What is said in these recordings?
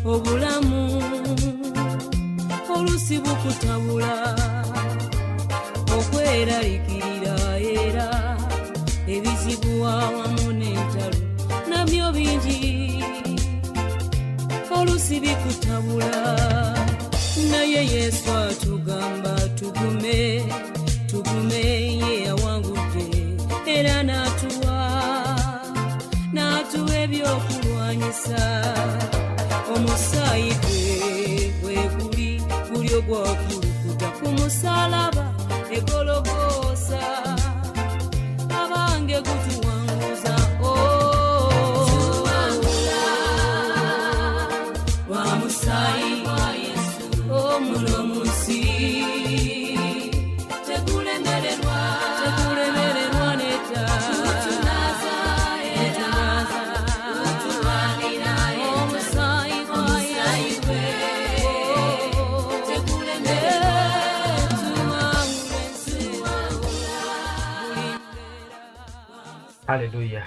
Obulamu olusi bukutabula, okweraliikirira, era ebizibu awamu n'entalo nabyo bingi, olusi bikutabula. Naye Yesu atugamba tugume, tugume, ye awangudde era n'atuwa ebyokulwanyisa. Omusaayi gwe gwe guli guli ogwakulukuta ku musalaba egologoosa, abange gutuwanguza. Oh, lwa musaayi gwa Yesu omuno mu nsi tekulemererwa, tekulemererwa neta. Gutunaaza era gutulwanira. Omusaayi gwa Yesu tekulemererwa, tuwangula ensi buli mbeera. Haleluya!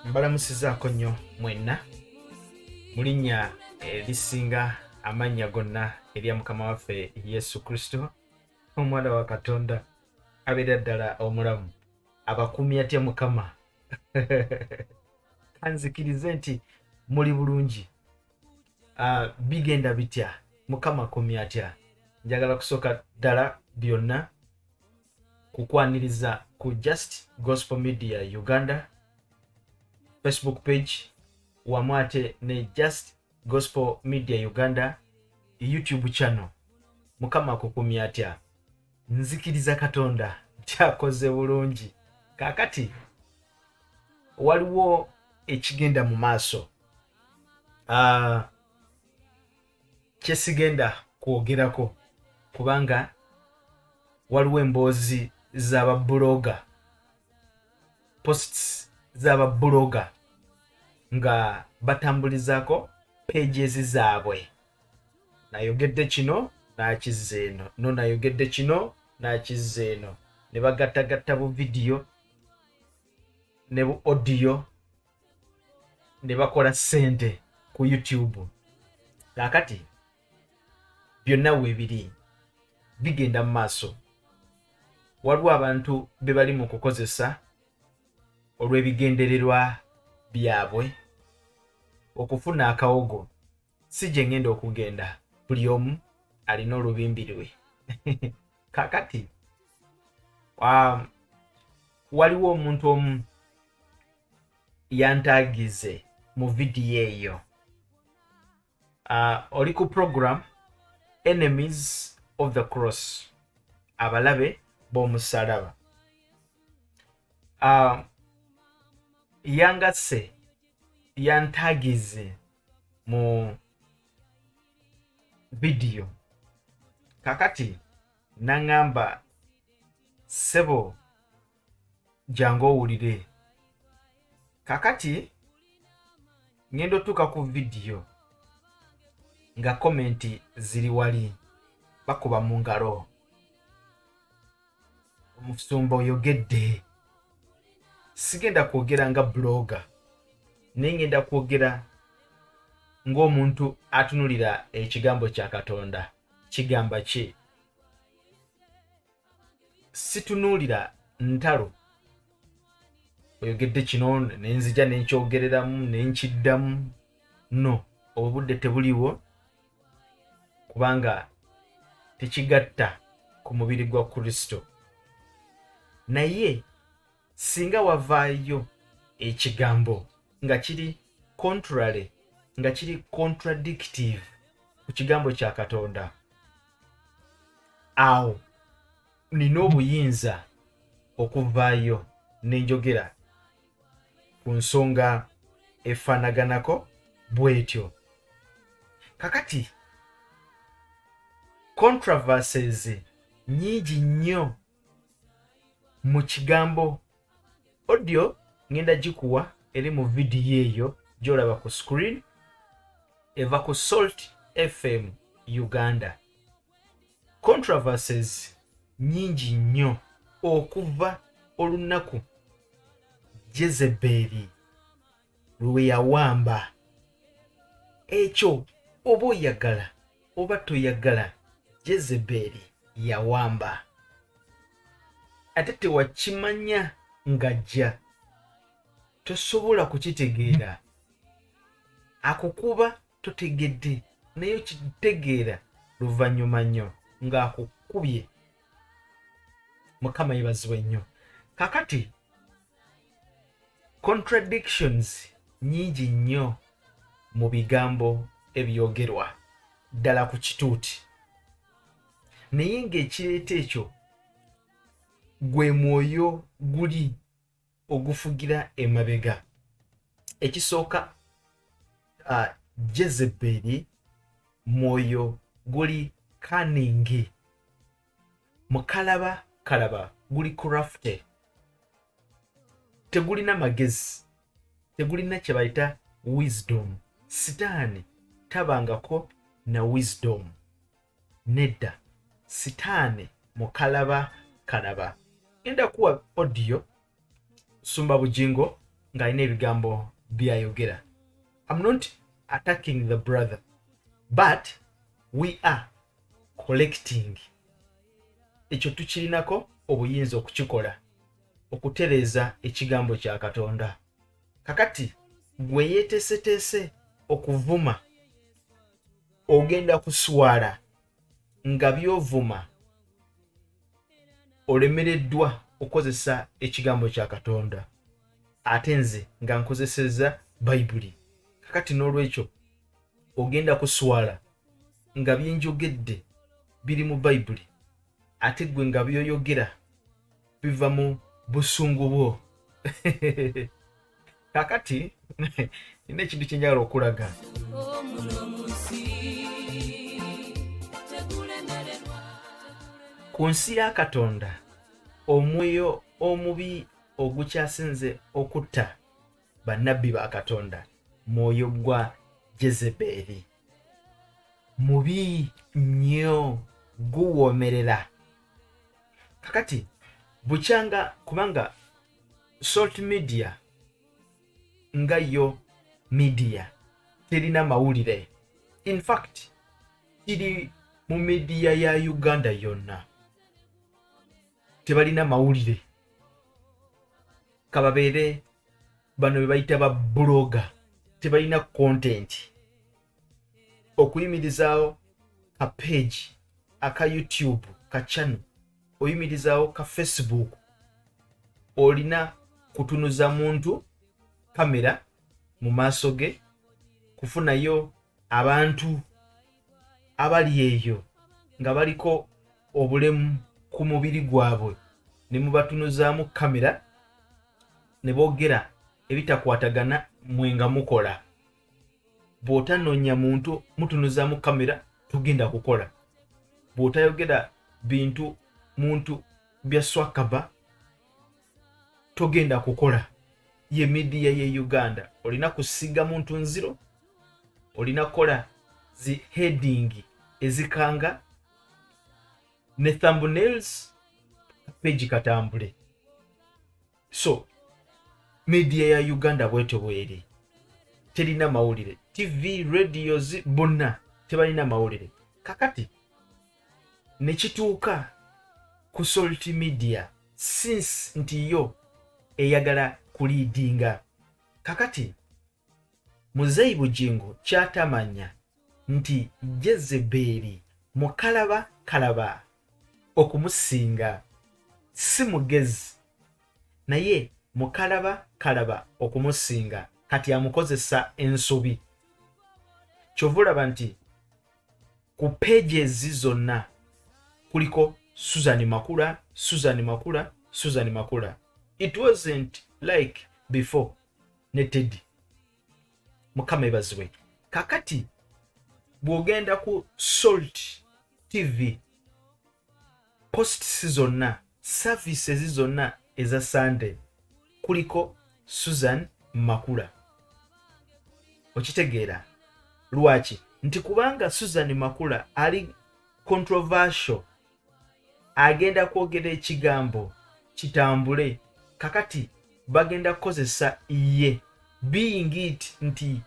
Mbalamusizaako nnyo mwenna mu linnya erisinga amannya gonna erya Mukama waffe Yesu Kristo, omwana wa Katonda abeera ddala omulamu. Abakuumi atya Mukama? Kanzikirize nti muli bulungi. Bigenda bitya? Mukama akumye atya? Njagala kusooka ddala byonna kukwaniriza ku Just Gospel Media Uganda Facebook page, wamu ate ne Just Gospel Media Uganda YouTube channel. Mukama akukumye atya? Nzikiriza Katonda nti akoze bulungi. Kaakati waliwo ekigenda mu maaso kyesigenda kwogerako, kubanga waliwo emboozi z'ababuloga, posts z'ababuloga nga batambulizaako pages zaabwe. Nayogedde kino n'akizza eno, no nayogedde kino n'akizza eno, ne bagattagatta bu vidiyo ne bu audio ne bakola ssente ku YouTube. Kaakati byonna weebiri bigenda mu maaso, waliwo abantu be bali mu kukozesa olw'ebigendererwa byabwe okufuna akawogo. Si gye ngenda okugenda, buli omu alina olubimbi lwe. Kaakati waliwo omuntu omu yantagize mu vidiyo eyo. Oli ku program Enemies of the Cross, abalabe b'omusalaba. Yangasse, yantagize mu vidiyo. Kakati naŋŋamba, "Ssebo, jangu owulire." Kakati ŋŋenda otuuka ku vidiyo nga comment ziri wali, bakuba mu ngalo, "Omusumba oyogedde." Sigenda kwogera nga blogger, naye ngenda kwogera ng'omuntu atunulira ekigambo kya Katonda kigamba ki. Situnuulira ntalo. Oyogedde kino, nenzija nenkyogereramu nenkiddamu. No, obudde tebuliwo, kubanga tekigatta ku mubiri gwa Kristo. Naye singa wavaayo ekigambo nga kiri contrary, nga kiri contradictive ku kigambo kya Katonda, awo nina obuyinza okuvaayo nenjogera ku nsonga efaanaganako bwetyo. Kakati controversies nyingi nnyo mu kigambo. Audio ngenda gikuwa, eri mu vidiyo eyo gy'olaba ku screen, eva ku Salt FM Uganda. Controversies nyingi nnyo okuva olunaku Jezeberi lwe yawamba. Ekyo oba oyagala oba toyagala, Jezeberi yawamba, ate tewakimanya ng'ajja, tosobola kukitegeera. Akukuba totegedde, naye okitegeera luvannyuma nnyo ng'akukubye. Mukama yebazibwe nnyo. Kakati contradictions nyingi nnyo mu bigambo ebyogerwa ddala ku kituuti, naye ng'ekireeta ekyo gwe mwoyo guli ogufugira emabega. Ekisooka, Jezeberi mwoyo guli cunning, mukalaba kalaba, guli crafty, tegulina magezi, tegulina kye bayita wisdom. Sitaani tabangako na wisdom, nedda. Sitaani mukalaba kalaba. Genda kuwa audio Sumba Bujingo ng'alina ebigambo byayogera. I'm not attacking the brother, but we are collecting. Ekyo tukirinako obuyinza okukikola, okutereeza ekigambo kya Katonda. Kakati gwe yeeteeseteese okuvuma, ogenda kuswala nga by'ovuma olemereddwa okukozesa ekigambo kya Katonda, ate nze nga nkozesezza Bayibuli. Kakati n'olwekyo ogenda kuswala nga byenjogedde biri mu Bayibuli, ate gwe nga byoyogera biva mu busungu bwo. Kakati nina ekintu kyenjagala okulaga. Omulomusi tegulemererwa. Ku nsi ya Katonda, omwoyo omubi ogukyasinze okutta bannabbi ba Katonda mwoyo gwa Jezeberi. Mubi nnyo, guwoomerera. Kakati bukyanga, kubanga Salt Media nga yo media terina mawulire, in fact kiri mu media ya Uganda yonna tebalina mawulire. Kababeere bano be bayita ba blogger, tebalina content. Okuyimirizaawo ka page aka YouTube, ka channel, oyimirizaawo ka Facebook, olina kutunuza muntu kamera mu maaso ge, kufunayo abantu abali eyo nga baliko obulemu ku mubiri gwabwe ne mubatunuzaamu kamera ne boogera ebitakwatagana mwe nga mukola. Bw'otanoonya muntu mutunuzaamu kamera, togenda kukola. Bw'otayogera bintu muntu bya swakaba, togenda kukola. Ye media ye Uganda, olina kusiga muntu nziro, olina kukola zi heading ezikanga ne thumbnails, page katambule. So media ya Uganda bwetyo bweri, terina mawulire. TV, radios, bonna tebalina mawulire. Kakati nekituuka ku Salt Media, since nti yo eyagala kuleadinga. Kakati Muzeyi Bujingo kyatamanya nti Jezeberi mukalaba kalaba okumusinga, si mugezi naye mukalaba kalaba okumusinga. Kati amukozesa ensobi. Kyova olaba nti ku pages zonna kuliko Susan Makula, Susan Makula, Susan Makula. It wasn't like before ne Teddy. Mukama ebazibwe. Kakati bw'ogenda ku Salt TV, posts zonna, services zonna eza Sunday kuliko Susan Makula. Okitegeera lwaki? Nti kubanga Susan Makula ali controversial, agenda kwogera ekigambo kitambule. Kakati bagenda kukozesa ye, being it nti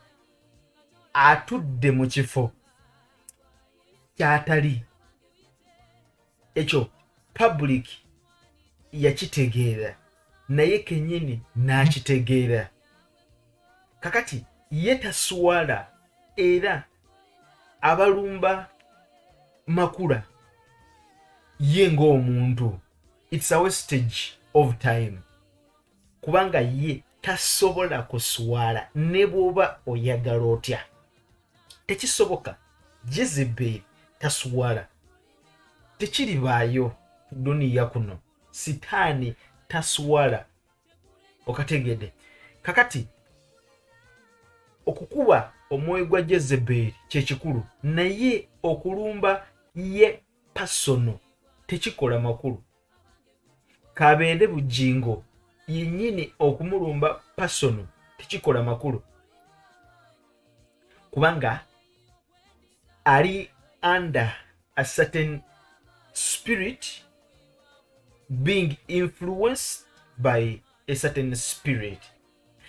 Atudde mu kifo kyatali ekyo, public yakitegeera, naye kennyini n'akitegeera. Kakati ye taswala, era abalumba Makula ye ng'omuntu, it's a wastage of time, kubanga ye tasobola kuswala. Ne bw'oba oyagala otya, tekisoboka. Jezebel taswala, tekiribaayo duniya kuno. Sitaani taswala, okategedde? Kakati okukuba omwoyo gwa Jezeberi kyekikulu, naye okulumba ye personal tekikola makulu. Kabeere Bujingo yennyini, okumulumba personal tekikola makulu, kubanga ali under a certain spirit, being influenced by a certain spirit.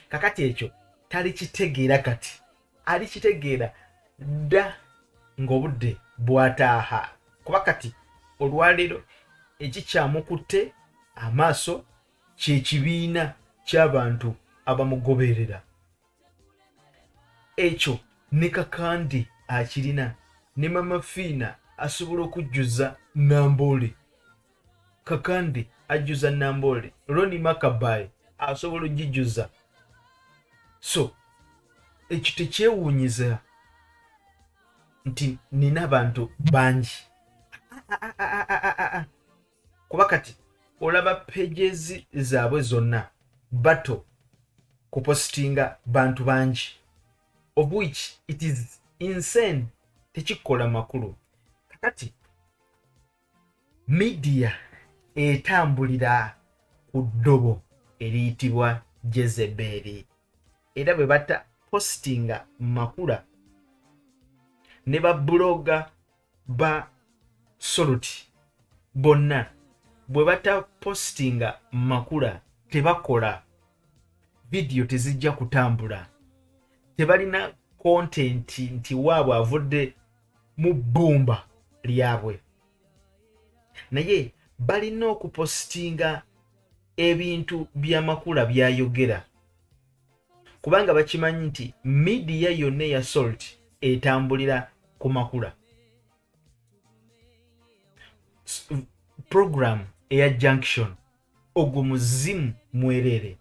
Kakati ekyo talikitegeera kati, alikitegeera dda ng'obudde bwataaha, kuba kati olwaleero ekikyamukutte amaaso kyekibiina ky'abantu abamugoberera. Ekyo ne Kakandi akirina, ne Mama Fiina asobola okujjuza Namboole. Kakandi ajjuza Namboole, Roni Makabayi asobola ogijjuza. So ekyo tekyewuunyiza nti nina abantu bangi, kuba kati olaba pages zaabwe zonna bato kupositinga bantu bangi, of which it is insane, tekikola makulu. Kakati media etambulira ku ddobo eriyitibwa Jezeberi, era bwe bata positinga Makula ne babuloga ba Soluti bonna, bwe batapositinga Makula tebakola vidiyo, tezijja kutambula, tebalina content nti waabwe avudde mu bbumba lyabwe. Naye balina okupositinga ebintu by'Amakula byayogera, kubanga bakimanyi nti media yonna eya Salt etambulira ku Makula. Program eya Junction, ogwo muzimu mwerere,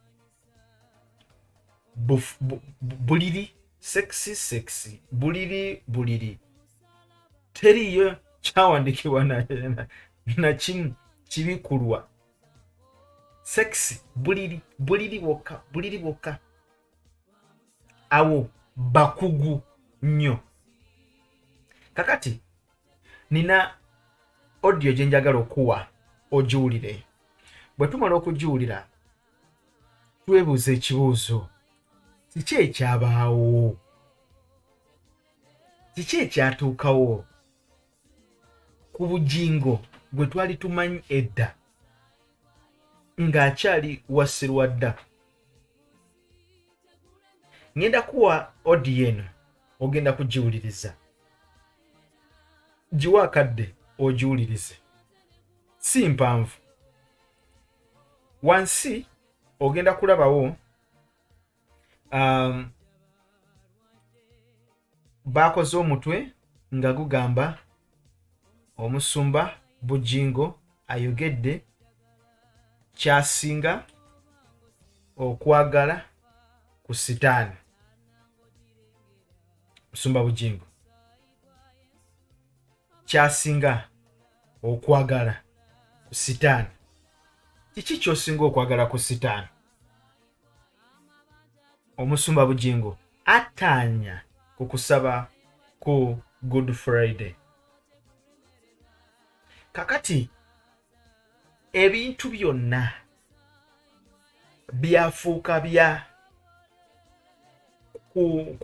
buliri sexy sexy, buliri buliri, teriyo kyawandikibwa na kimu kibikulwa. Sexy, buliri buliri bwokka, buliri bwokka. Awo bakugu nnyo. Kakati nina audio gye njagala okuwa ogiwulire. Bwe tumala okugiwulira, twebuuza ekibuuzo: kiki ekyabaawo? Kiki ekyatuukawo ku Bujingo gwe twali tumanyi edda ng'akyali wasirwa dda? Ngenda kuwa audio eno, ogenda kugiwuliriza. Giwa akadde ogiwulirize, si mpanvu. Wansi ogenda kulabawo bakoze omutwe nga gugamba omusumba Bujingo ayogedde kyasinga okwagala ku Sitaani. Musumba Bujingo kyasinga okwagala ku Sitaani. Kiki kyosinga okwagala ku Sitaani? Omusumba Bujingo attaanya ku kusaba ku Good Friday. Kakati ebintu byonna byafuuka bya ku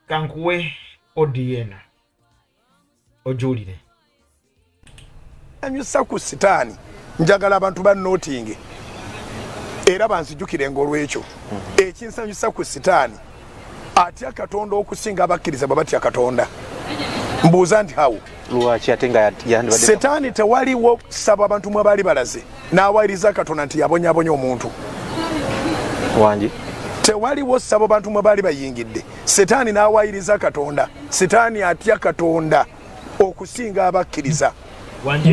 kankuwe audio eno ogiwulire. Anyusa ku Sitaani, njagala abantu banotinge. Era banzijukire nga olwekyo ekinsanyusa ku Sitaani, atya Katonda okusinga abakkiriza bwe batya Katonda. Mbuuza nti hawo? Lwaki ate nga yandibadde? Setaani tewaliwo saba abantu mwe baali balaze n'awayiriza Katonda nti yabonyabonya omuntu. Wangi. Tewaliwo sabo bantu mwe baali bayingidde Setaani n'awayiriza Katonda. Setaani atya Katonda okusinga abakkiriza.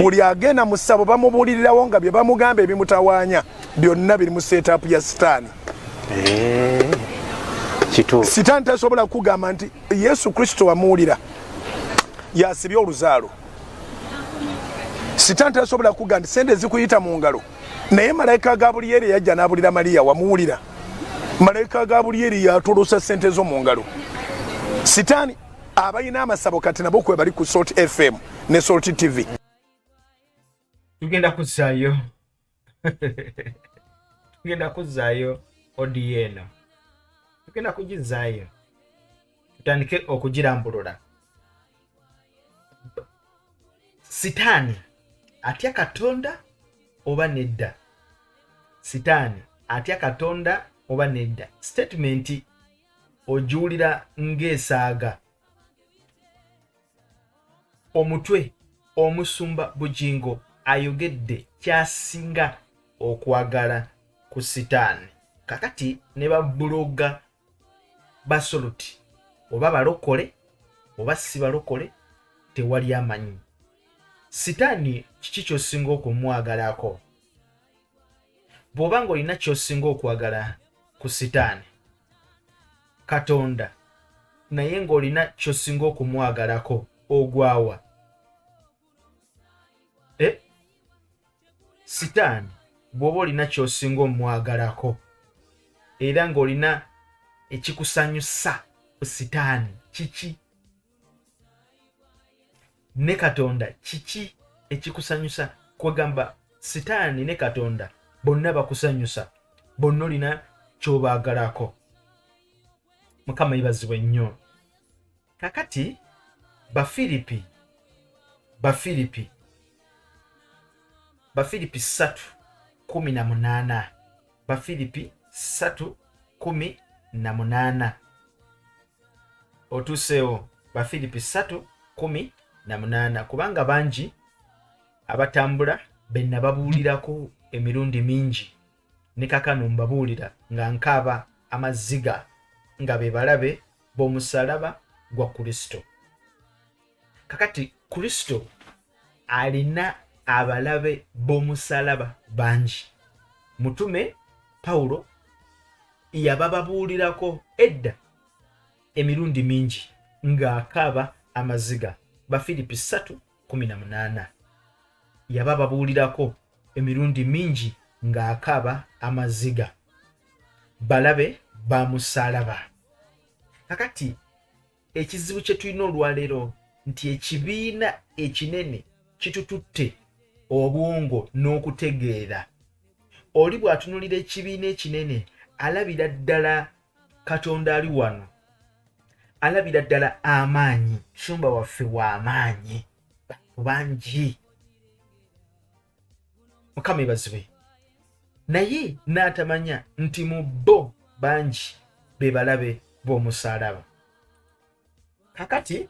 Buli agenda mu ssabo bamubuulirirawo nga bye bamugamba ebimutawaanya byonna biri mu setup ya Sitaani. Sitaani tasobola kugamba nti Yesu Kristo wamuwulira yasibye oluzaalo. Sitaani tasobola kugamba nti sente zikuyita mu ngalo, naye malayika Gabulyeri yajja n'abulira Mariya, wamuwulira. Malayika Gabulyeri yatolosa sente zo mu ngalo. Sitaani abalina amasabo kati nabo kwe bali ku Salt FM ne Salt TV. Tugenda kuzzaayo, tugenda kuzzaayo audio eno, tugenda kugizzaayo tutandike okugirambulula. Sitaani atya Katonda oba nedda? Sitaani atya Katonda oba nedda? Statement ogiwulira ng'esaaga omutwe. Omusumba Bugingo ayogedde kyasinga okwagala ku Sitaani. Kakati ne babuloga basoluti oba balokole oba si balokole, tewali amanyi. Sitaani kiki ky'osinga okumwagalako? Bw'oba ng'olina ky'osinga okwagala ku Sitaani, Katonda naye ng'olina ky'osinga okumwagalako, ogwawa? Eh? Sitaani bw'oba olina ky'osinga omwagalako era ng'olina ekikusanyusa ku Sitaani, kiki? Ne Katonda kiki ekikusanyusa? Kwegamba Sitaani ne Katonda bonna bakusanyusa, bonna olina ky'obaagalako. Mukama yebazibwe nnyo. Kakati Bafiripi, Bafiripi, Bafiripi 3:18, Bafiripi 3:18. Otuuseewo? Bafiripi 3:18. Kubanga bangi abatambula be nababuulirako emirundi mingi, ne kakano mbabuulira nga nkaaba amaziga, nga be balabe b'omusalaba gwa Kristo. Kakati Kristo alina abalabe b'omusalaba bangi. Mutume Pawulo yabababuulirako edda emirundi mingi ng'akaaba amaziga. Bafiripi 3:18, yabababuulirako emirundi mingi ng'akaaba amaziga, balabe ba musalaba. Kakati ekizibu kye tulina olwaleero nti ekibiina ekinene kitututte obwongo n'okutegeera. Oli bw'atunulira ekibiina ekinene alabira ddala Katonda ali wano, alabira ddala amaanyi, sumba waffe w'amaanyi, bantu bangi, Mukama ebazibwe, naye n'atamanya nti mu bo bangi be balabe b'omusaalaba. Kakati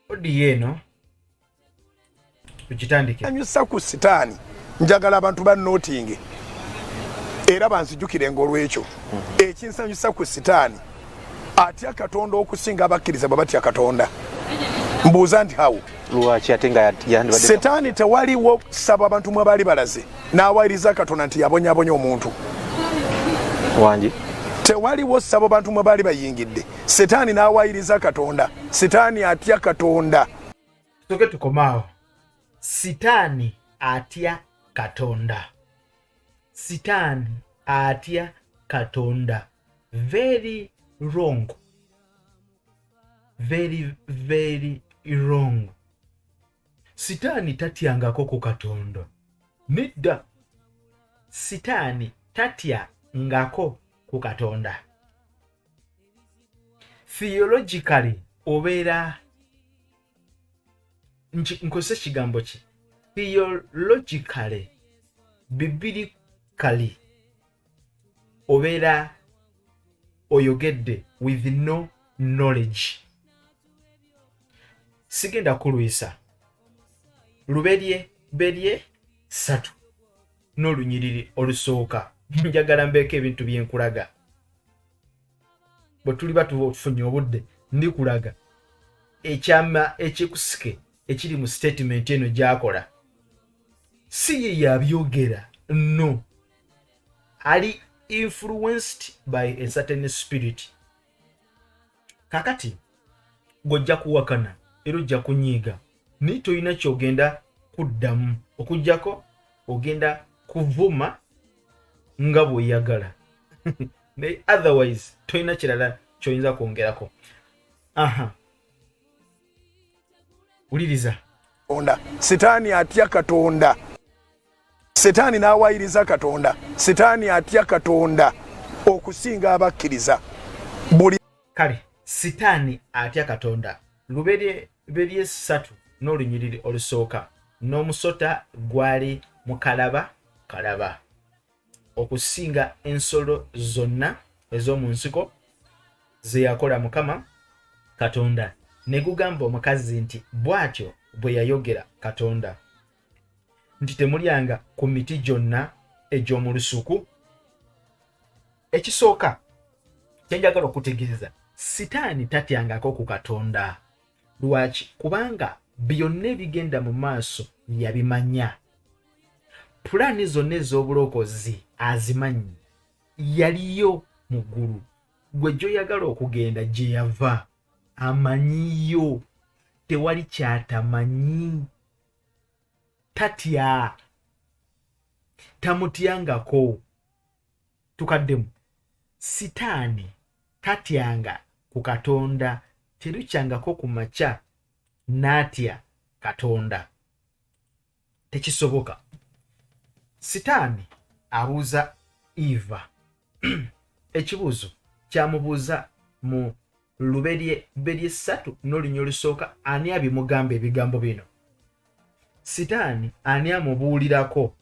audio eno tugitandike. Anyusa ku Sitaani, njagala abantu banootinge era banzijukire nga olwekyo ekinsanyusa ku Sitaani, atya Katonda okusinga abakkiriza bwe batya Katonda. Mbuuza nti hawo? Lwaki ate nga yandibadde? Setaani tewaliwo saba abantu mwe baali balaze n'awayiriza Katonda nti yabonyabonya omuntu. Wangi. Tewaliwo sabo bantu mwe baali bayingidde Setaani n'awayiriza Katonda. Sitaani atya Katonda. Tusoke tukomaawo. Sitaani atya Katonda. Sitaani atya Katonda. Very wrong, very very wrong. Sitaani tatyangako ku Katonda, nedda. Sitaani tatya ngako ku Katonda. Theologically obeera nkozesa ekigambo ki? Theologically. Biblically obeera oyogedde with no knowledge. Sigenda kulwisa luberye berye 3 n'olunyiriri olusooka. Njagala mbeeko ebintu byenkulaga. Bwe tuliba tufunye obudde ndikulaga ekyama ekikusike ekiri mu statement eno gy'akola. Si ye yabyogera, no, ali influenced by a certain spirit. Kakati gojja kuwakana era ojja kunyiiga, naye tolina kyogenda kuddamu okuggyako ogenda kuvuma nga bw'oyagala, naye otherwise tolina kirala ky'oyinza kwongerako. Aha, wuliriza. Sitaani atya Katonda. Sitaani n'awayiriza Katonda. Sitaani atya Katonda okusinga abakkiriza. Buli Kale Sitaani atya Katonda. Luberye berye 3 n'olunyiriri olusooka. N'omusota gwali mukalaba kalaba okusinga ensolo zonna ez'omu nsiko ze yakola Mukama Katonda, ne gugamba omukazi nti, Bw'atyo bwe yayogera Katonda nti, Temulyanga ku miti gyonna egy'omu lusuku? Ekisooka kye njagala okutegeeza, Sitaani tatyangako ku Katonda. Lwaki? Kubanga byonna ebigenda mu maaso yabimanya. Pulaani zonna ez'obulokozi azimanyi. Yaliyo mu ggulu. Gwe gy'oyagala okugenda gye yava. Amanyiyo. Tewali ky'atamanyi. Tatya. Tamutyangako. Tukaddemu. Sitaani tatyanga ku Katonda, terukyangako ku makya n'atya Katonda. Tekisoboka. Sitaani abuuza Eva ekibuuzo kyamubuuza mu Luberye berye 3 n'olunya olusooka. Ani abimugamba ebigambo bino? Sitaani ani amubuulirako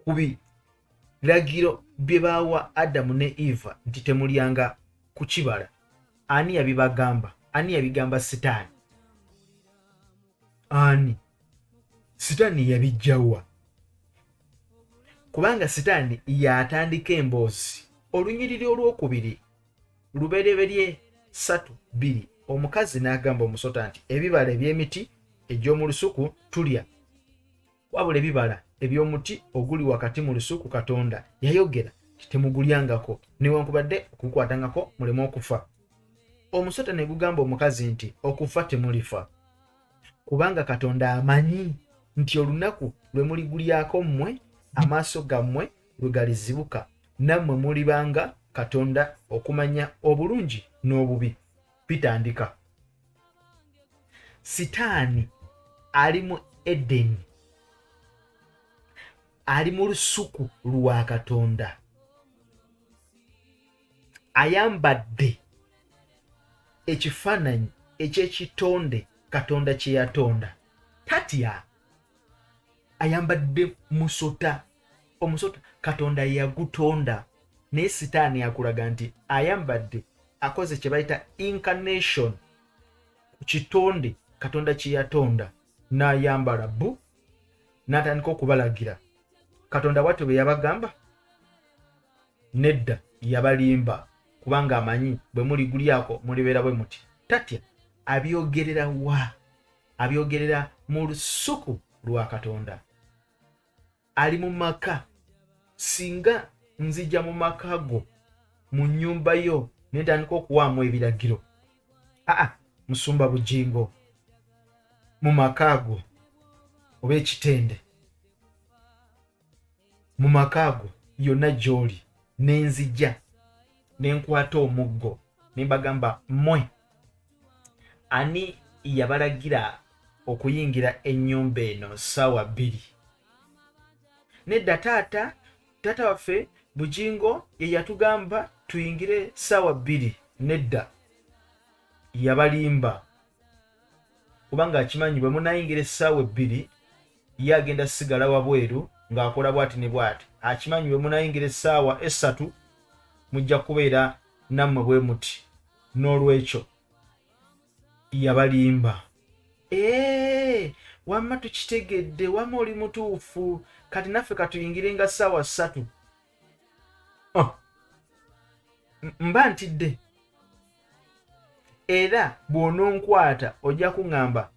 ku biragiro bye baawa Adamu ne Eva nti temulyanga ku kibala? Ani yabibagamba? Ani yabigamba Sitaani? Ani? Sitaani yabijjawa? Kubanga Sitaani yatandika emboozi. Olunyiriri olwokubiri, Lubereberye 3:2, omukazi n'agamba omusota nti, ebibala eby'emiti egy'omu lusuku tulya, wabula ebibala eby'omuti oguli wakati mu lusuku Katonda yayogera nti temugulyangako, newankubadde okugukwatangako muleme okufa. Omusota ne gugamba omukazi nti, okufa temulifa, kubanga Katonda amanyi nti olunaku lwe muligulyako mmwe amaaso gammwe lwe galizibuka, nammwe mulibanga Katonda okumanya obulungi n'obubi. Bitandika. Sitaani ali mu Edeni, ali mu lusuku lwa Katonda, ayambadde ekifaananyi eky'ekitonde Katonda kye yatonda. Tatya, ayambadde musota. Omusota Katonda yagutonda, naye Sitaani akulaga nti ayambadde, akoze kye bayita incarnation ku kitonde Katonda kye yatonda, n'ayambala bu n'atandika okubalagira. Katonda bw'atyo bwe yabagamba? Nedda, yabalimba, kubanga amanyi bwe muligulyako mulibeera bwe muti. Tatya. Abyogerera wa? Abyogerera mu lusuku lwa Katonda. Ali mu maka. Singa nzija mu maka go, mu nnyumba yo, ne ntandika okuwaamu ebiragiro, aa musumba Bugingo, mu maka go oba ekitende mu maka go yonna gy'oli, ne nzija ne nkwata omuggo ne mbagamba, mmwe ani yabalagira okuyingira ennyumba eno ssaawa 2? Nedda taata, taata waffe Bugingo ye yatugamba tuyingire ssaawa 2. Nedda, yabalimba, kubanga akimanyi bwe munaayingira essaawa 2 Ye agenda sigala wabweru ng'akola bwati ne bwati, akimanyi bwe munayingira essaawa 3 mujja kubeera nammwe bwe muti. N'olwekyo yabalimba. Ee, wamma tukitegedde, wamma oli mutuufu, kati naffe katuyingire nga ssaawa 3. Oh. Mba ntidde, era bw'ononkwata ojja kuŋŋamba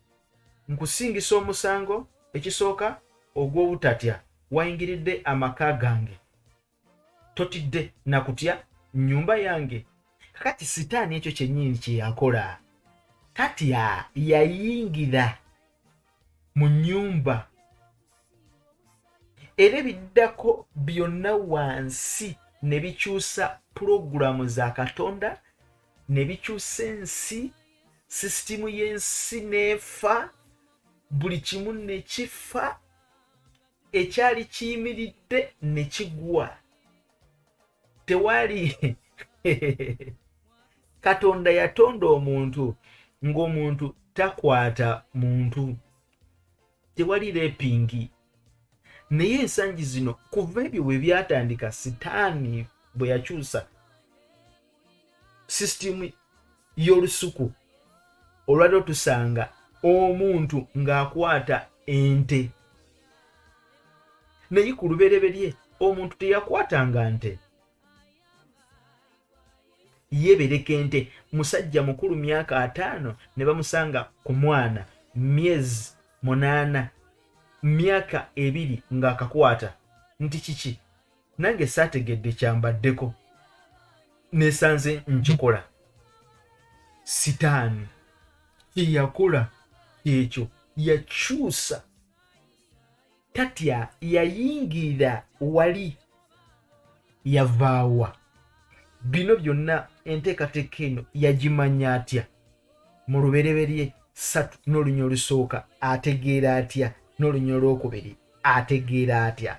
nkusingisa omusango ekisooka ogw'obutatya. Wayingiridde amaka gange, totidde nakutya nnyumba yange. Kakati sitaani ekyo kyennyini kye yakola, tatya, yayingira mu nnyumba, era ebiddako byonna wansi ne bikyusa pulogulaamu za Katonda, ne bikyusa ensi, sisitimu y'ensi n'efa, buli kimu ne kifa, ekyali kiyimiridde ne kigwa. Tewali. Katonda yatonda omuntu ng'omuntu takwata muntu, tewali raping. Naye ensangi zino, kuva ebyo bwe byatandika, sitaani bwe yakyusa sisitimu y'olusuku, olwaliro tusanga omuntu ng'akwata ente, naye ku lubereberye omuntu teyakwatanga nte. Yebereka ente, musajja mukulu myaka 50, ne bamusanga ku mwana myezi 8, myaka 2, ng'akakwata nti kiki? Nange saategedde kyambaddeko, nesanze nkikola. Sitaani kyeyakola ekyo, yakyusa, tatya, yayingirira wali. Yavaawa bino byonna? Enteekateeka eno yagimanya atya? Mu Lubereberye 3 n'olunya olusooka ategeera atya? N'olunya olwokubiri ategeera atya?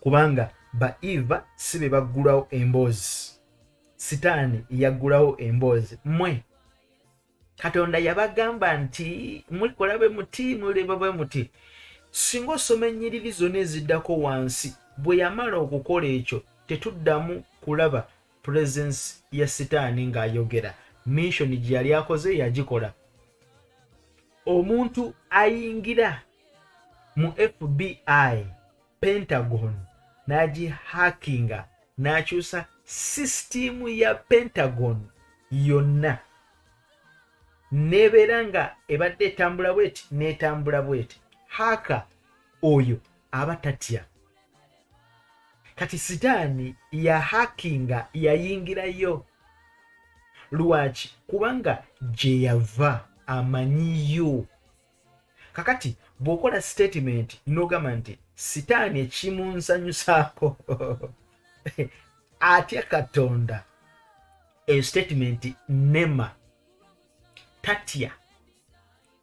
Kubanga ba Eva si be baggulawo emboozi, sitaani yaggulawo emboozi. Mmwe Katonda yabagamba nti mulikola bwe muti, muleba bwe muti. Singa osoma ennyiriri zonna eziddako wansi, bwe yamala okukola ekyo, tetuddamu kulaba presence ya sitaani ng'ayogera. Mission gye yali akoze yagikola. Omuntu ayingira mu FBI, Pentagon, n'agihackinga, n'akyusa sisitiimu ya Pentagon yonna, nebeera nga ebadde etambula bweti n'etambula bweti, hacker oyo aba tatya. Kati sitaani yahackinga, yayingirayo. Lwaki? Kubanga gye yava amanyiyo. Kakati bw'okola statement n'ogamba nti sitaani ekimunsanyusaako atya Katonda, eyo statement nema. Tatya,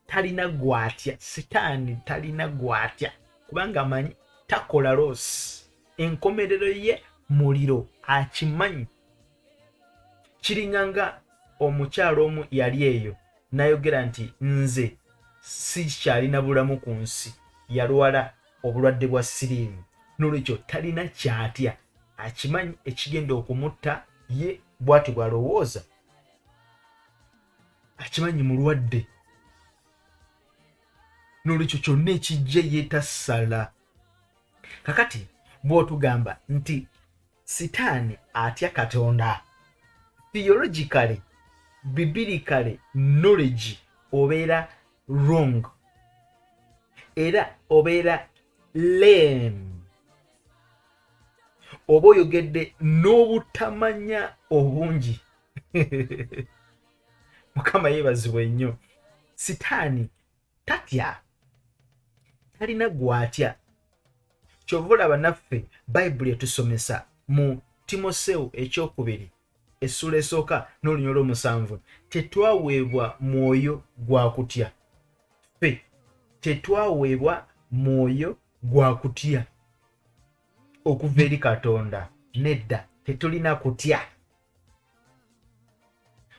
talina gwatya. Sitaani talina gwatya kubanga amanyi takola loss, enkomerero ye muliro, akimanyi. Kiringa nga omukyalo omu yali eyo n'ayogera nti nze sikyalina bulamu ku nsi, yalwala obulwadde bwa siriimu, n'olwekyo talina kyatya, akimanyi ekigenda okumutta. Ye bw'ati bw'alowooza, akimanyi mulwadde, n'olwekyo kyonna ekijja ye tasala. Kakati bw'otugamba nti sitaani atya Katonda, theologically, biblically knowledge, obeera wrong era obeera lame, oba oyogedde n'obutamanya obungi. Mukama yeebazibwe nnyo. Sitaani tatya, talina gwatya. Kyova olaba naffe Bayibuli etusomesa mu Timoseewo ekyokubiri essula esooka n'olunya olw'omusanvu, tetwaweebwa mwoyo gwa kutya. Ffe tetwaweebwa mwoyo gwa kutya okuva eri Katonda. Nedda, tetulina kutya,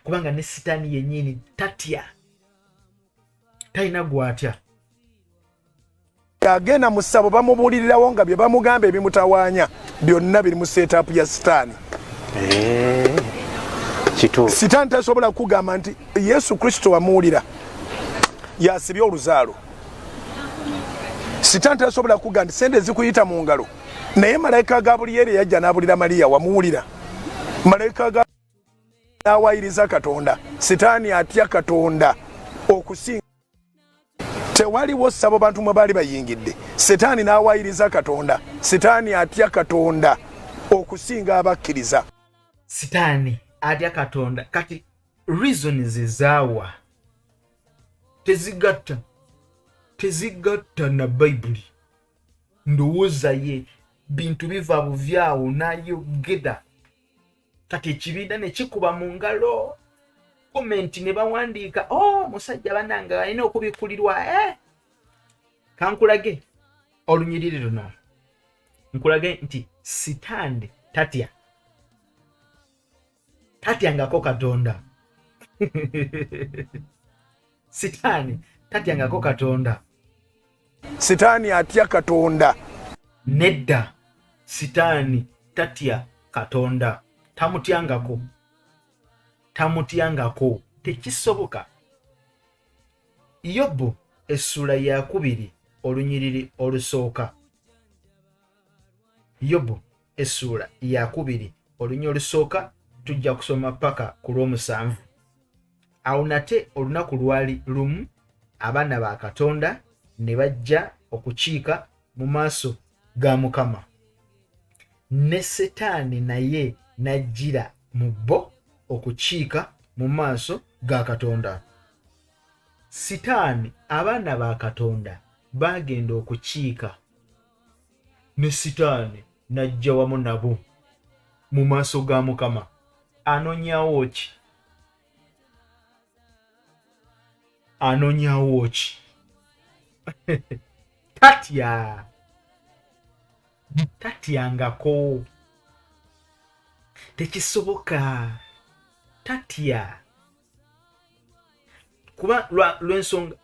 kubanga ne sitaani yennyini tatya, talina gwatya. Agenda mu ssabo bamubuulirirawo nga bye bamugamba ebimutawaanya byonna biri mu setup ya Sitaani. Kituufu. Sitaani tasobola kugamba nti Yesu Kristo wamuwulira yasibye oluzaalo. Sitaani tasobola kugamba nti sente zikuyita mu ngalo, naye malayika Gabulyeri yajja n'abulira Mariya, wamuwulira. Malayika ga n'awayiriza Katonda. Sitaani atya Katonda okusinga. Tewaliwo ssabo bantu mwe baali bayingidde, Sitaani n'awayiriza Katonda. Sitaani atya Katonda okusinga abakkiriza. Sitaani atya Katonda. Kati reasons zaawa tezigatta na Bayibuli. Ndowooza ye bintu biva buvyawo n'ayogera. Kati ekibiina ne kikuba mu ngalo, comment ne bawandiika, "Oh, musajja bannange alina okubikkulirwa." Kankulage olunyiriri luno, nkulage nti Sitaani tatya, tatyangako Katonda. Sitaani tatyangako Katonda. Sitaani atya Katonda. Nedda, Sitaani tatya Katonda, tamutyangako, tamutyangako, tekisoboka. Yobu essuula 2 olunyiriri olusooka. Yobu essuula 2 olunyiriri olusooka, tujja kusoma paka ku lw'omusanvu. Awo nate olunaku lwali lumu abaana ba Katonda ne bajja okukiika mu maaso ga Mukama, ne Setaani naye n'ajjira mu bo okukiika mu maaso ga Katonda. Sitaani, abaana ba Katonda baagenda okukiika, ne Sitaani n'ajja wamu nabo mu maaso ga Mukama. Anoonyawo ki? Anoonyawo ki? Tatya, tatyangako, tekisoboka, tatya. Kuba lw'ensonga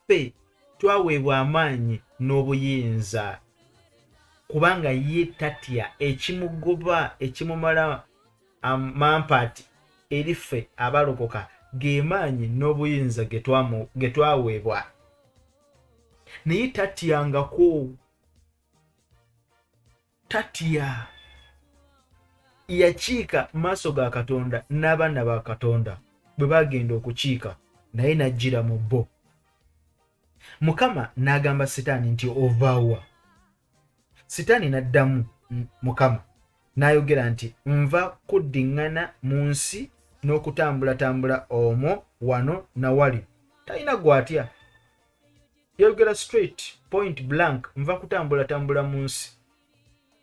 ffe twaweebwa amaanyi n'obuyinza, kubanga ye tatya. Ekimugoba, ekimumala amampaati eri ffe abalokoka, ge maanyi n'obuyinza ge twaweebwa, naye tatyangako, tatya. Yakiika maaso ga Katonda n'abaana ba Katonda bwe bagenda okukiika, naye n'ajjira mu bo. Mukama n'agamba Sitaani nti, "Ovaawa?" Sitaani n'addamu Mukama n'ayogera nti, "Nva kuddiŋŋana mu nsi n'okutambulatambula omwo wano na wali." Talina gw'atya, yayogera straight, point blank, "Nva kutambulatambula mu nsi."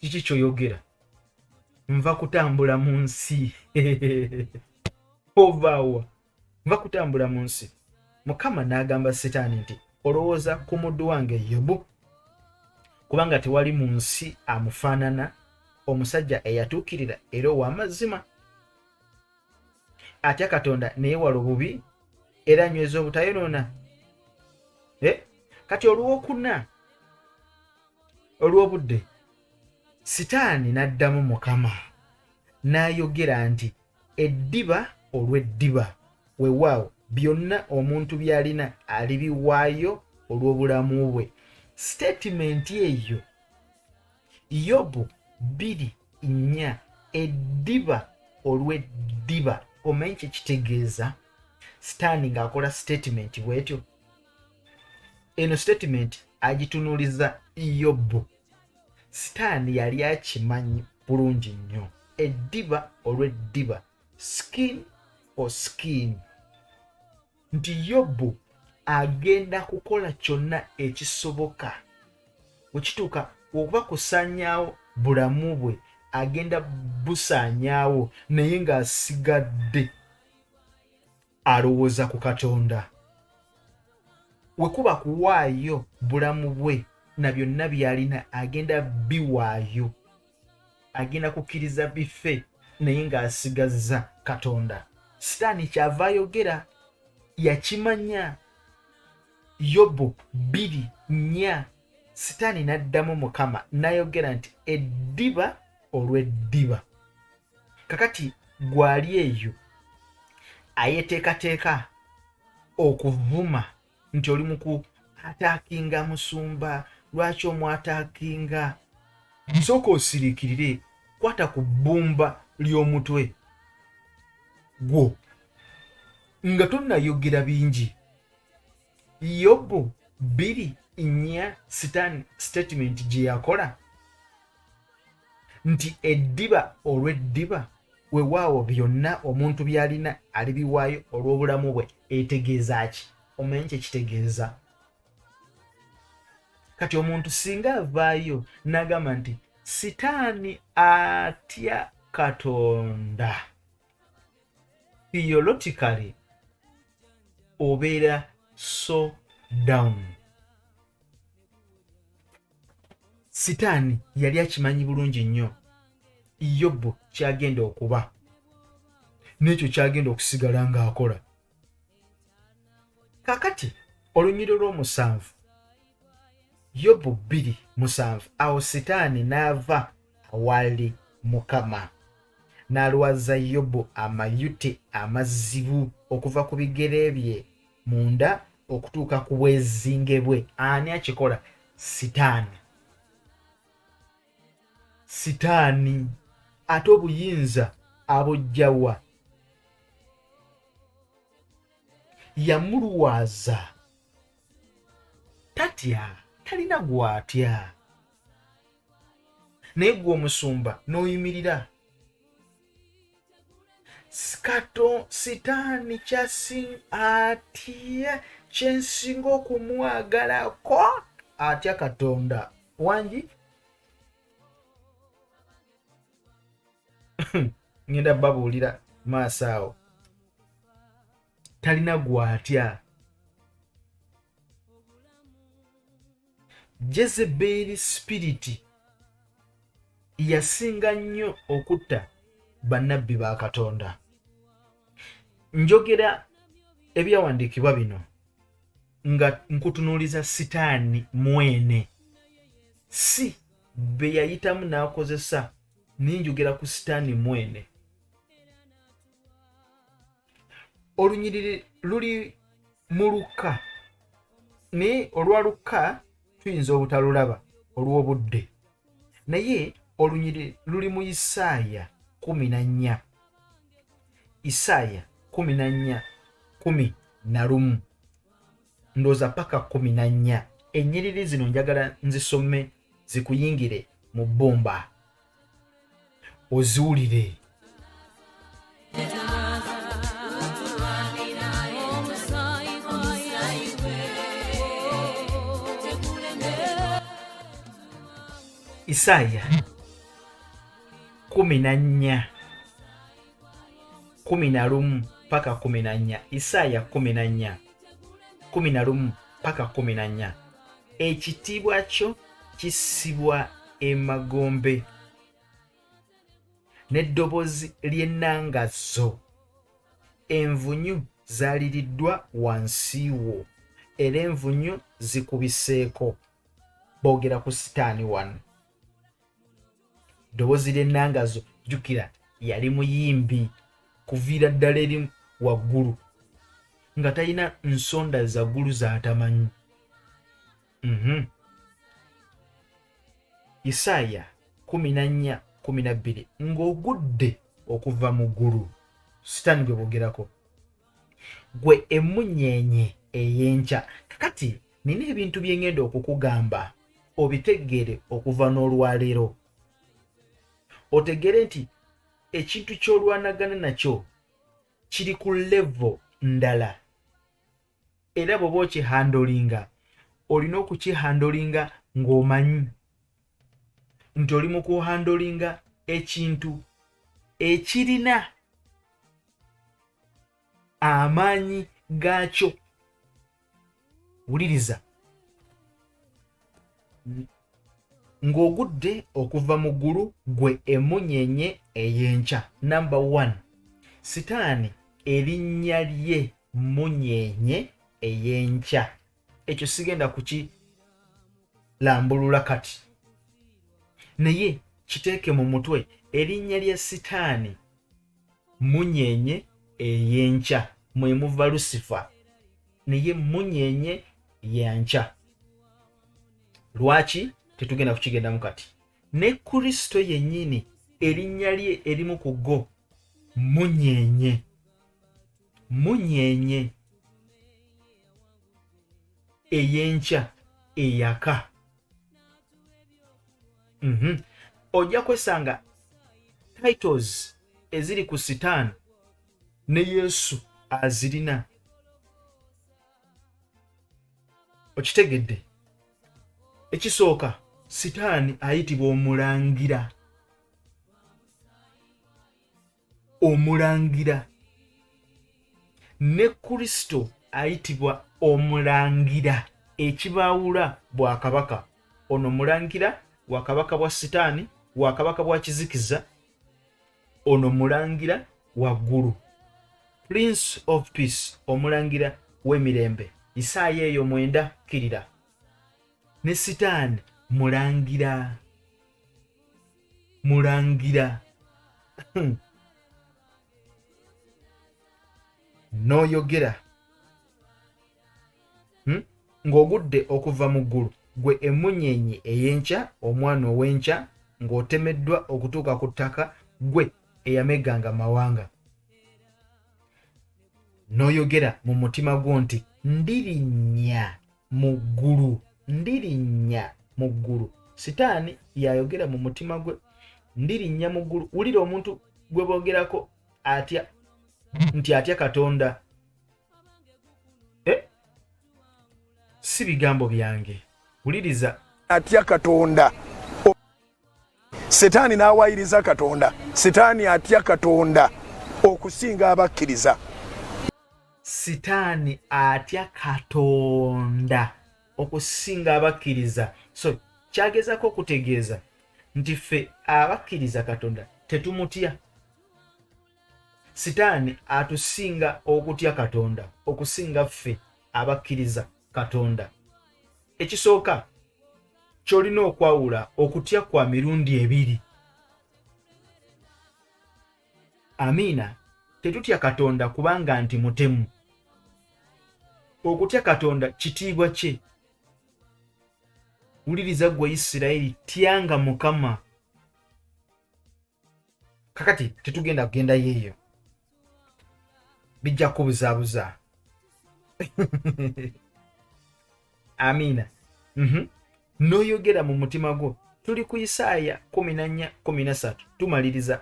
Kiki kyoyogera? "Nva kutambula mu nsi." Ovaawa? "Nva kutambula mu nsi." Mukama n'agamba Sitaani nti, "Olowooza ku muddu wange Yobu, kubanga tewali mu nsi amufaanana, omusajja eyatuukirira era ow'amazima, atya Katonda neyeewala obubi, era anyweza obutayonoona?" Kati olwokuna olw'obudde, Sitaani n'addamu Mukama n'ayogera nti, "Eddiba olw'eddiba! Weewaawo, byonna omuntu by'alina alibiwaayo olw'obulamu bwe." Statement eyo, Yobu 2:4, eddiba olw'eddiba, omanyi kye kitegeeza? Sitaani ng'akola statement bw'etyo, eno statement agitunuuliza Yobu. Sitaani yali akimanyi bulungi nnyo, eddiba olw'eddiba, skin for skin, nti Yobu agenda kukola kyonna ekisoboka bwe kituuka okuba kusaanyaawo bulamu bwe, agenda busaanyaawo, naye ng'asigadde alowooza ku Katonda. We kuba kuwaayo bulamu bwe na byonna by'alina, agenda biwaayo, agenda kukkiriza bife, naye ng'asigazza Katonda. Sitaani kyava ayogera, yakimanya. Yobu 2:4. Sitaani n'addamu Mukama n'ayogera nti eddiba olw'eddiba. Kakati gwali eyo ayeteekateeka okuvuma nti oli muku ataakinga musumba, lwaki omwataakinga? Sooka osiriikirire, kwata ku bbumba ly'omutwe gwo nga tonnayogera bingi. Yobu 2:4 Sitaani statement gye yakola nti eddiba olw'eddiba, wewaawo byonna omuntu by'alina alibiwaayo olw'obulamu bwe, etegeeza ki? Omanyi kye kitegeeza? Kati omuntu singa avaayo n'agamba nti Sitaani atya Katonda, theologically obeera so down. Sitaani yali akimanyi bulungi nnyo Yobu kyagenda okuba n'ekyo kyagenda okusigala ng'akola. Kakati olunyiriri lw'omusanvu, Yobu 2:7, awo Sitaani n'ava awali Mukama n'alwaza Yobu amayute amazibu okuva ku bigere bye munda okutuuka ku bwezinge bwe. Ani akikola? Sitaani. Sitaani ate obuyinza abujjawa? Yamulwaza. Tatya, talina gw'atya. Naye gwe omusumba n'oyimirira kato sitaani kyasi atya kyensinga okumwagalako atya Katonda wangi. Ngenda babuulira maaso awo, talina gwatya. Jezeberi sipiriti yasinga nnyo okutta bannabbi ba Katonda. Njogera ebyawandiikibwa bino nga nkutunuuliza Sitaani mwene, si be yayitamu n'akozesa, naye njogera ku Sitaani mwene. Olunyiriri luli mu Lukka, naye olwa Lukka tuyinza obutalulaba olw'obudde, naye olunyiriri luli mu Isaaya 14, Isaaya 14:11 ndowooza paka 14. Ennyiriri zino njagala nzisome zikuyingire mu bbumba oziwulire. Isaaya 14:11 paka 14. Isaaya 14:11 paka 14. Ekitiibwa kyo kissibwa emagombe n'eddoboozi ly'ennanga zo. Envunyu zaaliriddwa wansi wo, era envunyu zikubiseeko. Boogera ku Sitaani wano. Ddoboozi ly'ennanga zo, jjukira yali muyimbi kuviira ddala eri waggulu, nga talina nsonda za ggulu z'atamanyi. Isaaya 14:12, ng'ogudde okuva mu ggulu, Sitaani gwe boogerako, gwe emmunyeenye ey'enkya. Kakati nina ebintu bye ngenda okukugamba obitegeere okuva n'olwaleero, otegeere nti ekintu ky'olwanagana nakyo kiri ku level ndala, era bw'oba okihandolinga olina okukihandolinga ng'omanyi nti oli mu kuhandolinga ekintu ekirina amaanyi gaakyo. Wuliriza, ng'ogudde okuva mu ggulu gwe emmunyeenye ey'enkya. Namba 1, Sitaani erinnya lye mmunyeenye ey'enkya. Ekyo sigenda kuki Lambulula kati, naye kiteeke mu mutwe, erinnya lya Sitaani munyenye ey'enkya, mwe muva Lusifa, naye munyenye yankya. Lwaki tetugenda kukigendamu kati? Ne Kristo yennyini erinnya lye erimu ku go munyenye, munyenye ey'enkya eyaka. Ojja kwesanga titles eziri ku Sitaani ne Yesu azirina. Okitegedde? Ekisooka, Sitaani ayitibwa omulangira. Omulangira. Ne Kristo ayitibwa omulangira. Ekibaawula bwakabaka. Ono mulangira wa kabaka bwa Sitaani, wa kabaka bwa kizikiza. Ono mulangira wa ggulu, Prince of Peace, omulangira w'emirembe. Isaaya eyo 9 kkirira. Ne Sitaani mulangira, mulangira. N'oyogera ng'ogudde okuva mu ggulu, gwe emmunyeenye ey'enkya, omwana ow'enkya, ng'otemeddwa okutuuka ku ttaka, gwe eyamegganga amawanga. N'oyogera mu mutima gwo nti, ndirinnya mu ggulu, ndirinnya mu ggulu. Sitaani yayogera mu mutima gwe, ndirinnya mu ggulu. Wulira omuntu gwe boogerako atya nti atya Katonda. Si bigambo byange, wuliriza. Atya Katonda. Setaani n'awayiriza Katonda. Setaani atya Katonda okusinga abakkiriza. Sitaani atya Katonda okusinga abakkiriza. So kyagezako okutegeeza nti ffe abakkiriza Katonda tetumutya. Sitaani atusinga okutya Katonda okusinga ffe abakkiriza Katonda. Ekisooka ky'olina okwawula, okutya kwa mirundi ebiri. Amiina. Tetutya Katonda kubanga nti mutemu. Okutya Katonda kitiibwa kye. Wuliriza ggwe Isirayiri, tyanga Mukama. Kakati tetugenda kugenda yeeyo, bijja kubuzaabuza. Amiina. N'oyogera mu mutima gwo. Tuli ku Isaaya 14:13, tumaliriza.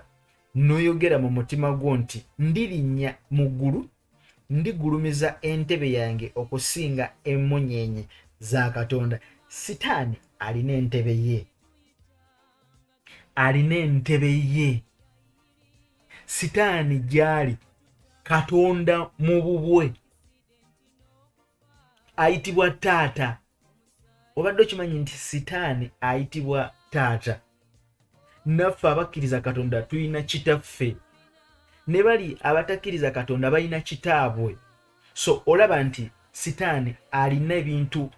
N'oyogera mu mutima gwo nti, ndirinnya mu ggulu, ndigulumiza entebe yange okusinga emmunyeenye za Katonda. Sitaani alina entebe ye, alina entebe ye. Sitaani gy'ali Katonda mu bubwe, ayitibwa taata. Obadde okimanyi nti Sitaani ayitibwa taata? Naffe abakkiriza Katonda tulina kitaffe, ne bali abatakkiriza Katonda balina kitaabwe. So olaba nti Sitaani alina ebintu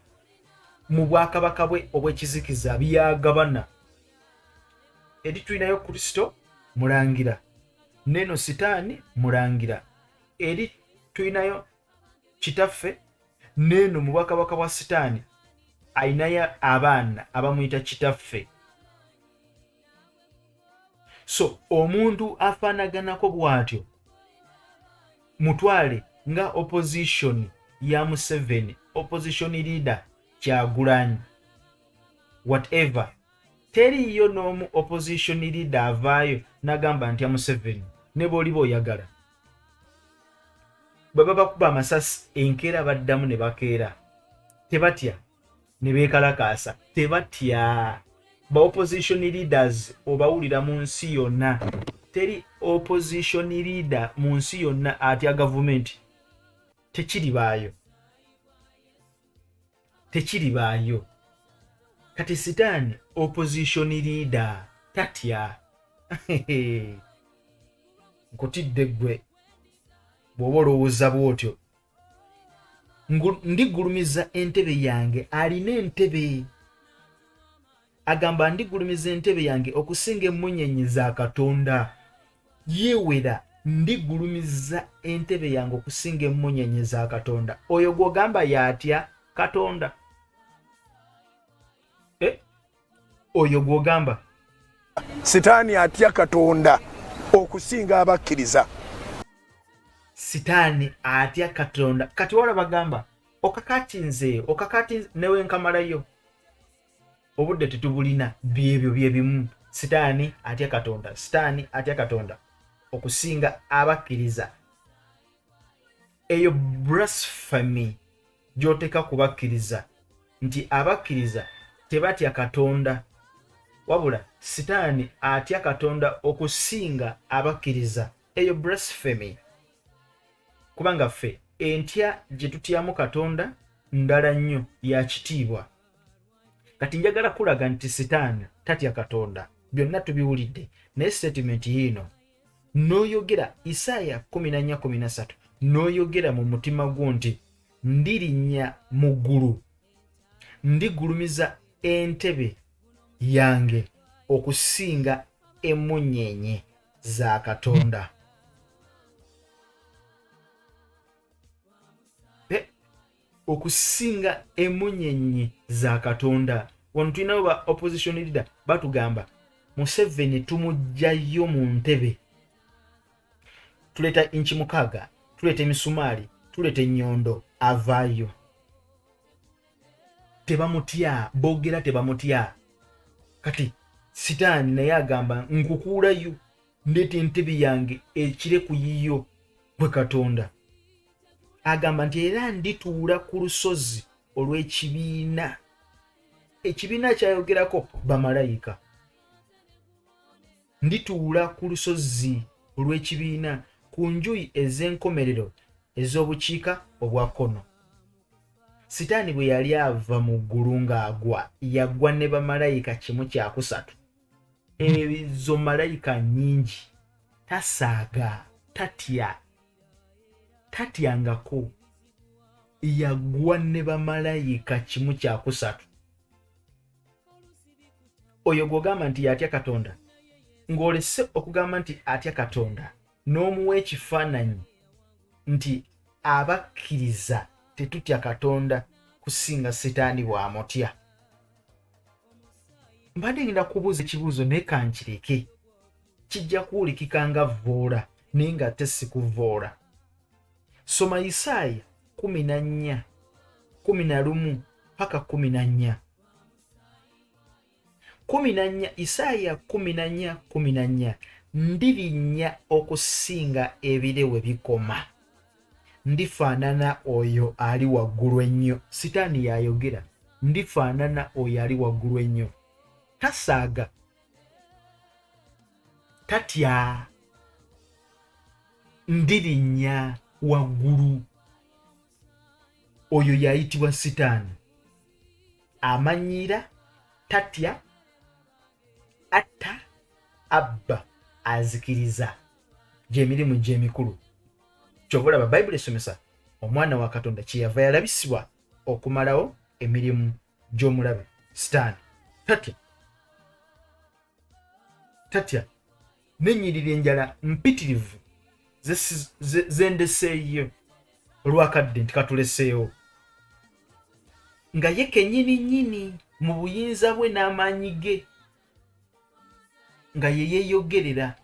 mu bwakabaka bwe obw'ekizikiza byagabana. Eri tulinayo Kristo mulangira, neno Sitaani mulangira. Eri tulinayo kitaffe, neeno mu bwakabaka bwa Sitaani alinayo abaana abamuyita kitaffe. So omuntu afaanaganako bw'atyo mutwale nga opposition ya Museveni, opposition leader Kyagulanyi, whatever. Teriiyo n'omu opposition leader avaayo n'agamba ntya Museveni, ne bw'oliba oyagala. Bwe babakuba amasasi enkeera baddamu ne bakeera, tebatya ne beekalakaasa, tebatya. Ba opposition leaders obawulira mu nsi yonna, teri opposition leader mu nsi yonna atya gavumenti. Tekiribaayo, tekiribaayo. Kati Sitaani opposition leader tatya. Nkutidde ggwe bw'oba olowooza bw'otyo. Ndigulumiza entebe yange, alina entebe. Agamba ndigulumiza entebe yange okusinga emmunyenye za Katonda. Yeewera ndigulumiza entebe yange okusinga emmunyenye za Katonda. Oyo gw'ogamba y'atya Katonda? Eh? Oyo gw'ogamba Sitaani atya Katonda okusinga abakkiriza. Sitaani atya Katonda. Kati wala bagamba okakati nze okakati newenkamalayo obudde tetubulina, byebyo byebimu. Sitaani atya Katonda, Sitaani atya Katonda okusinga abakkiriza. Eyo blasphemy gy'oteeka ku bakkiriza nti abakkiriza tebatya Katonda, wabula Sitaani atya Katonda okusinga abakkiriza. Eyo blasphemy, kubanga ffe entya gye tutyamu Katonda ndala nnyo, ya kitiibwa. Kati njagala kulaga nti Sitaani tatya Katonda, byonna tubiwulidde, naye statement yiino. N'oyogera Isaaya 14:13, n'oyogera mu mutima gwo nti ndirinnya mu ggulu, ndigulumiza entebe yange okusinga emmunyeenye za Katonda. Okusinga emunyenye za Katonda. Wano tulinawo ba opposition leader batugamba Museveni tumugjayo mu ntebe, tuleeta inchi 6, tuleeta emisumaali, tuleeta ennyondo, avaayo. Tebamutya, boogera tebamutya. Kati Sitaani naye agamba nkukuulayo, ndeeta entebe yange ekire ku yiyo gwe Katonda. Agamba nti era ndituula ku lusozi olw'ekibiina. Ekibiina kyayogerako bamalayika. Ndituula ku lusozi olw'ekibiina ku njuyi ez'enkomerero ez'obukiika obwa kkono. Sitaani bwe yali ava mu ggulu ng'agwa, yagwa ne bamalayika 1/3. Ezo malayika nnyingi. Tasaaga, tatya, tatyangako. Yagwa ne bamalayika 1/3. Oyo gw'ogamba nti yatya Katonda, ng'olese okugamba nti atya Katonda, n'omuwa ekifaananyi nti abakkiriza tetutya Katonda kusinga Sitaani bw'amutya. Mbadde ngenda kubuuza ekibuuzo naye kankireke, kijja kuwulikika nga vvoola naye nga ate sikuvvoola. Soma Isaaya 14 11 paka 14. 14, Isaaya 14 14, ndirinnya okusinga ebire we bikoma, ndifaanana oyo ali waggulu ennyo. Sitaani yayogera, ndifaanana oyo ali waggulu ennyo. Tasaaga, tatya, ndirinnya waggulu. Oyo yayitibwa Sitaani, amanyiira, tatya, atta, abba, azikiriza. Gy'emirimu gy'emikulu. Kyova olaba Bayibuli esomesa omwana wa Katonda kyeyava yalabisibwa okumalawo emirimu gy'omulabe Sitaani. Tatya, tatya. N'ennyiriri enjala mpitirivu zendeseeyo olwakadde nti katuleseewo, nga ye kennyini nnyini mu buyinza bwe n'amaanyi ge, nga ye yeeyogerera,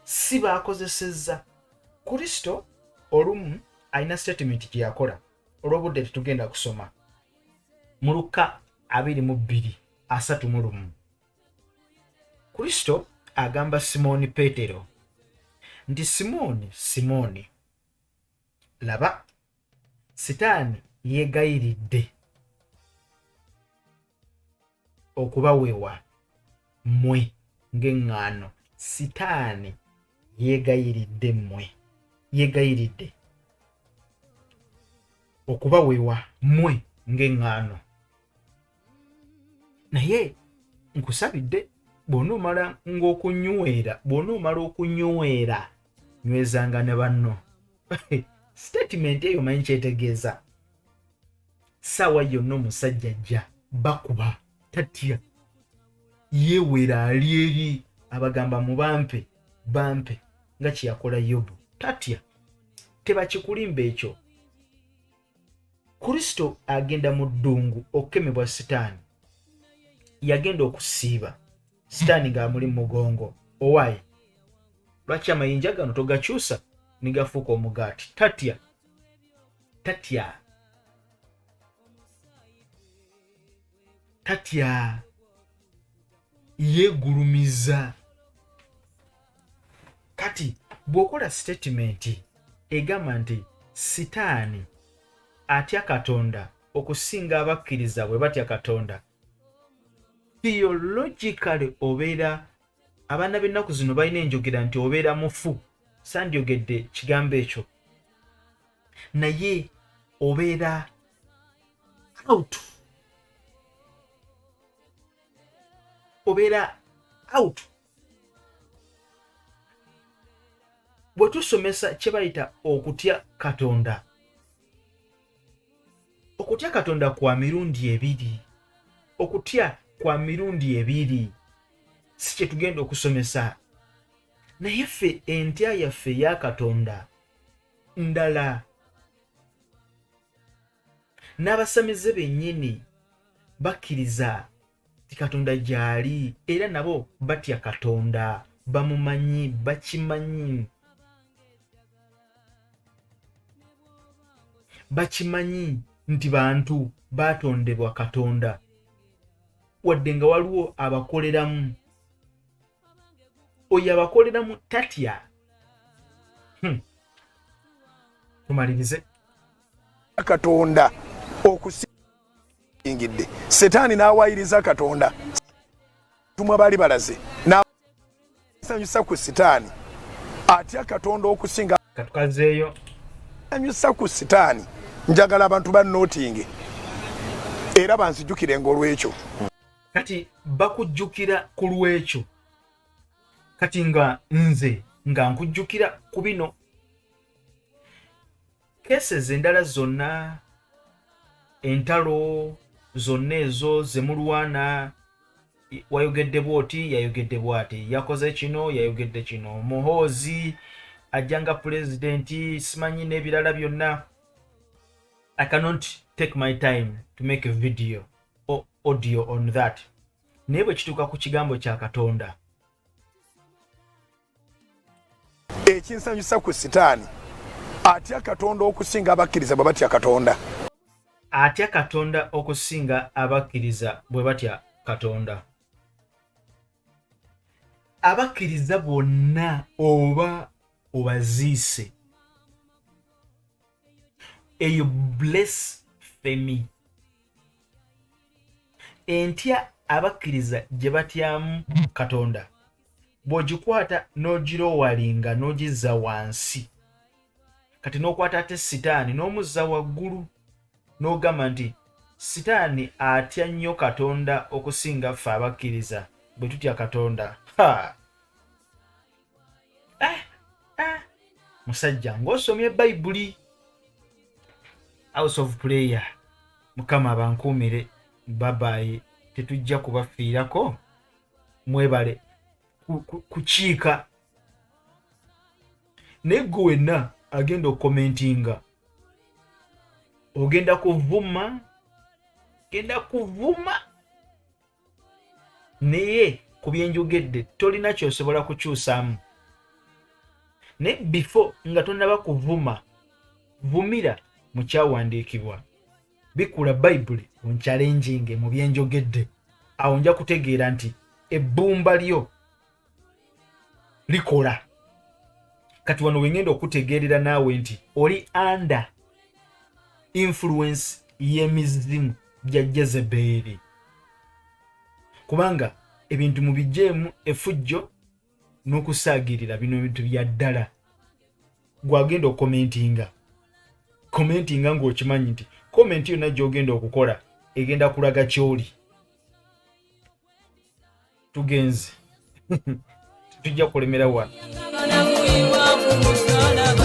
si baakozesezza. Kristo olumu alina statement gye yakola, olw'obudde tetugenda kusoma, mu Lukka 22:31. Kristo agamba Simooni Peetero nti Simooni, Simooni, laba Sitaani yeegayiridde okubawewa mmwe ng'eŋŋaano. Sitaani yeegayiridde mmwe, yeegayiridde okubawewa mmwe ng'eŋŋaano. Naye nkusabidde bw'onoomala ng'okunywera, bw'onoomala okunywera, nywezanga ne banno. Statement eyo manyi kyetegeeza. Ssaawa yonna omusajja ajja bakuba. Tatya, yeewera, ali eri abagamba mubampe bampe, nga kyeyakola Yobu. Tatya, tebakikulimba ekyo. Kristo agenda mu ddungu okukemebwa Sitaani, yagenda okusiiba, Sitaani ng'amuli mu mugongo. Owaaye, lwaki amayinja gano togakyusa ne gafuuka omugaati? Tatya, tatya, tatya, yeegulumiza. Kati bw'okola sitatimenti egamba nti Sitaani atya Katonda okusinga abakkiriza bwe batya Katonda, theologically obeera, abaana b'ennaku zino balina enjogera nti obeera mufu. Sandyogedde kigambo ekyo, naye obeera out, obeera out. Bwe tusomesa kye bayita okutya Katonda, okutya Katonda kwa mirundi ebiri, okutya kwa mirundi ebiri, si kye tugenda okusomesa, naye ffe entya yaffe eya Katonda ndala. N'abasamize bennyini bakkiriza nti Katonda gy'ali, era nabo batya Katonda, bamumanyi, bakimanyi, bakimanyi nti bantu baatondebwa Katonda, wadde nga waliwo abakoleramu. Oyo abakoleramu tatya. Tumalirize. Katonda okusingidde Setaani n'awayiriza Katonda, tumwa baali balaze nasanyusa ku Sitaani atya Katonda okusinga. Katukazeeyo. Sanyusa ku Sitaani. Njagala abantu banootinge era banzijukirenga olwekyo. Kati bakujjukira ku lwekyo. Kati nga nze nga nkujjukira ku bino cases endala zonna, entalo zonna ezo zemulwana, wayogedde bwoti, yayogedde bwati, yakoze kino, yayogedde kino, Muhoozi ajja nga pulezidenti, simanyi n'ebirala byonna. I cannot take my time to make a video or audio on that, naye bwe kituuka ku kigambo kya Katonda, Ekinsanyusa ku Sitaani atya Katonda okusinga abakkiriza bwe batya Katonda. Atya Katonda okusinga abakkiriza bwe batya Katonda. Abakkiriza bonna oba obaziise, eyo blasphemy. Entya abakkiriza gye batyamu Katonda bw'ogikwata n'ogirowalinga n'ogizza wansi, kati n'okwata ate Sitaani n'omuzza waggulu, n'ogamba nti Sitaani atya nnyo Katonda okusinga ffe abakkiriza bwe tutya Katonda. Ha! Eh, eh. Musajja ng'osomye Bayibuli. House of Prayer, Mukama abankuumire. Babayi, tetujja kubafiirako. Mwebale kukiika, naye gwe wenna agenda okukomentinga, ogenda kuvuma, genda kuvuma, naye ku byenjogedde tolina kyosobola kukyusaamu. Naye before nga tonaba kuvuma, vumira mu kyawandiikibwa, bikula Bayibuli, onchallenginge mu byenjogedde. Awo nja kutegeera nti ebbumba lyo likola. Kati wano wengenda okutegeerera naawe nti oli under influence y'emizimu gya Jezebeeri, kubanga ebintu mubijeemu efujjo n'okusaagirira. Bino ebintu bya ddala. Gwagenda okomentinga, komentinga ng'okimanyi nti comment yonna gy'ogenda okukola egenda kulaga kyoli. Tugenze, tujja kulemera wano. Banamuyiwa ku musalaba.